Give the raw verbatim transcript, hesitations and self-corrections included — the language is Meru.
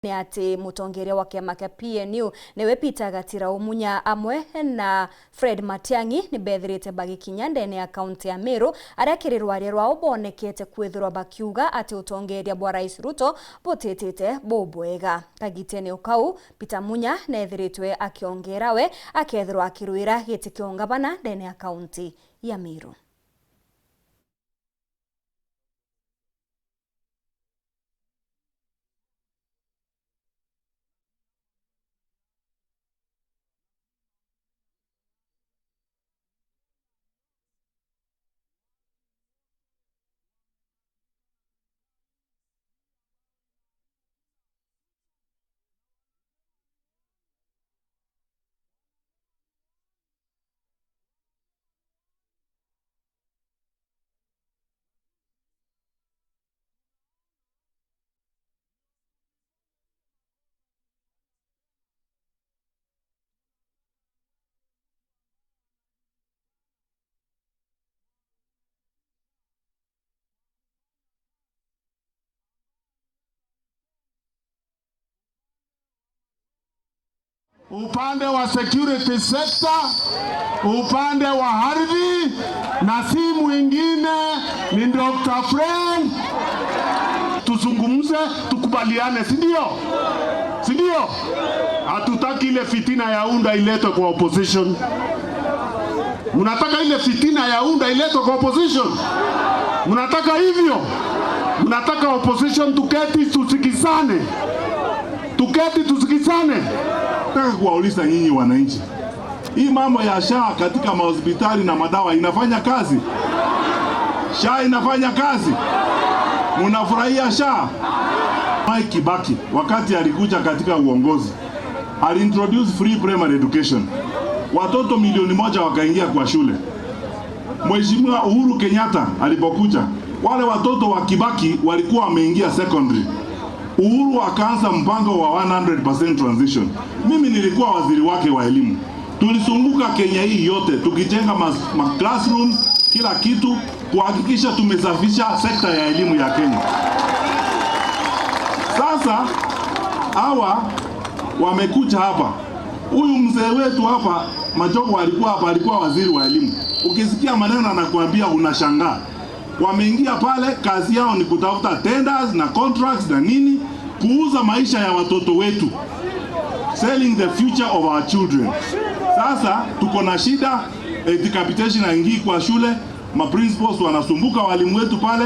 ni ati mutongeria wa kiama kia P N U niwe Peter Gatirau Munya amwe na Fred Matiang'i ni bethirite bagikinya ndene ya kaunti ya Meru, aria kiri rwaria rwao bonekete kwithirwa bakiuga ati utongeria bwa Rais Ruto butitite bubwega. Kagitene o kau, Peter Munya neethiritwe akiongera we akethirwa akirwira giti kia ungavana ndene ya kaunti ya Meru. Upande wa security sector, upande wa ardhi, na si mwingine ni Doctor Fred. Tuzungumze, tukubaliane, si ndio? Si ndio? Hatutaki ile fitina ya UDA iletwe kwa opposition. Mnataka ile fitina ya UDA iletwe kwa opposition? Mnataka hivyo? Mnataka opposition tuketi tusikizane? Tuketi tusikizane? Nataka kuwauliza nyinyi wananchi, hii mambo ya SHA katika mahospitali na madawa inafanya kazi? SHA inafanya kazi? Mnafurahia SHA? Mwai Kibaki, wakati alikuja katika uongozi, aliintroduce free primary education. Watoto milioni moja wakaingia kwa shule. Mheshimiwa Uhuru Kenyatta alipokuja, wale watoto wa Kibaki walikuwa wameingia secondary. Uhuru akaanza mpango wa one hundred percent transition. Mimi nilikuwa waziri wake wa elimu. Tulisunguka Kenya hii yote tukijenga ma, ma classroom, kila kitu, kuhakikisha tumesafisha sekta ya elimu ya Kenya. Sasa hawa wamekuja hapa. Huyu mzee wetu hapa, Machogu alikuwa hapa, alikuwa waziri wa elimu. Ukisikia maneno anakuambia unashangaa. Wameingia pale, kazi yao ni kutafuta tenders na contracts na nini, kuuza maisha ya watoto wetu, selling the future of our children. Sasa tuko na shida, eh, decapitation haingii kwa shule, ma principals wanasumbuka walimu wetu pale.